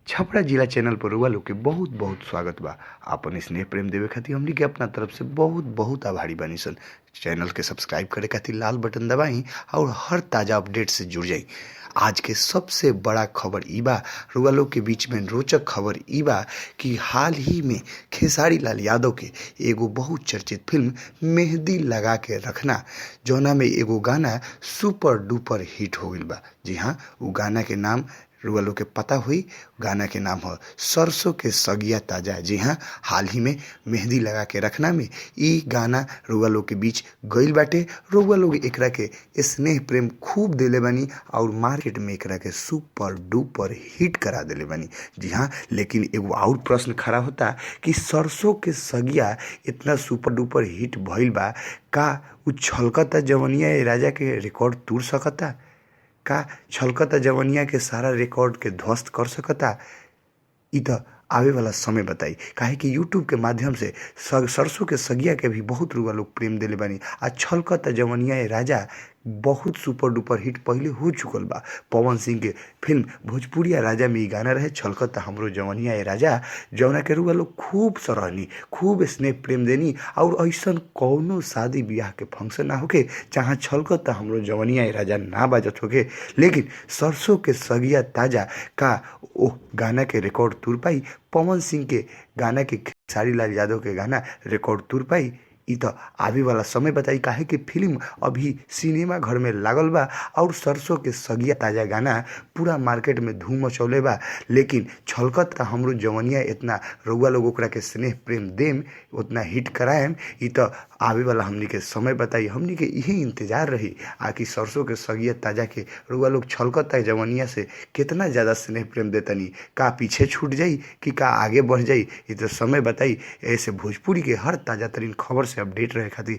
छपरा जिला चैनल पर रउआ लोग के बहुत बहुत स्वागत बा। आपन स्नेह प्रेम देवे खातिर हमनी के अपना तरफ से बहुत बहुत आभारी बानी सन। चैनल के सब्सक्राइब करे खातिर लाल बटन दबाई और हर ताज़ा अपडेट से जुड़ जाई। आज के सबसे बड़ा खबर ई बा, रउआ लोग के बीच में रोचक खबर ई बा कि हाल ही में खेसारी लाल यादव के एगो बहुत चर्चित फिल्म मेहंदी लगा के रखना, जौना में एगो गाना सुपर डुपर हिट हो गईल बा। जी हाँ, उ गाना के नाम रउआ लोग के पता होई। गाना के नाम ह सरसों के सगिया ताजा। जी हाँ, हाल ही में मेहंदी लगा के रखना में इ गाना रउआ लोग के बीच गईल बाटे। रउआ लोग एकरा के स्नेह प्रेम खूब देले बानी और मार्केट में एकरा के सुपर डुपर हिट करा देले बानी। जी हाँ, लेकिन एगो और प्रश्न खड़ा होता कि सरसों के सगिया इतना सुपर डुपर हिट भइल बा, का उ छलकता जवनिया ए राजा के रिकॉर्ड तोड़ सकता? का छलकता जवनिया के सारा रिकॉर्ड के ध्वस्त कर सकता? इ त आवे वाला समय बताई। काहे कि यूट्यूब के माध्यम से सरसों के सगिया के भी बहुत रउआ लोग प्रेम देले बानी आ छलकता जवनिया ए राजा बहुत सुपर डुपर हिट पहिले हो चुकल बा। पवन सिंह के फिल्म भोजपुरिया राजा में इ गाना रहे छलकता हमरो जवनिया ए राजा, जौना के रउआ लोग खूब सराहनी, खूब स्नेह प्रेम देनी और ऐसन कौनो शादी बियाह के फंक्शन ना होखे जहाँ छलकता हमरो जवनिया ए राजा ना बाजत होखे। लेकिन सरसों के सगिया ताजा का ओह गाना के रिकॉर्ड तुर पाई? पवन सिंह के गाना के खेसारी लाल यादव के गाना रिकॉर्ड तुर पाई? इ त आवे वाला समय बताई। काहे कि फिल्म अभी सिनेमा घर में लागल बा और सरसों के सगिया ताजा गाना पूरा मार्केट में धूम मचौले बा। लेकिन छलकता हमरो जवनिया इतना रउआ लोग ओकरा के स्नेह प्रेम देम, उतना हिट कराएम, इ त आवे वाला हमनी के समय बताई। हमनी के इहे इंतजार रही आकि सरसों के सगिया ताजा के रउआ लोग छलकता जवनिया से केतना ज़्यादा स्नेह प्रेम देतनी, का पीछे छूट जाई कि का आगे बढ़ जाई, इ त समय बताई। ऐसे भोजपुरी के हर ताज़ा तरीन खबर से अपडेट रहे खातिर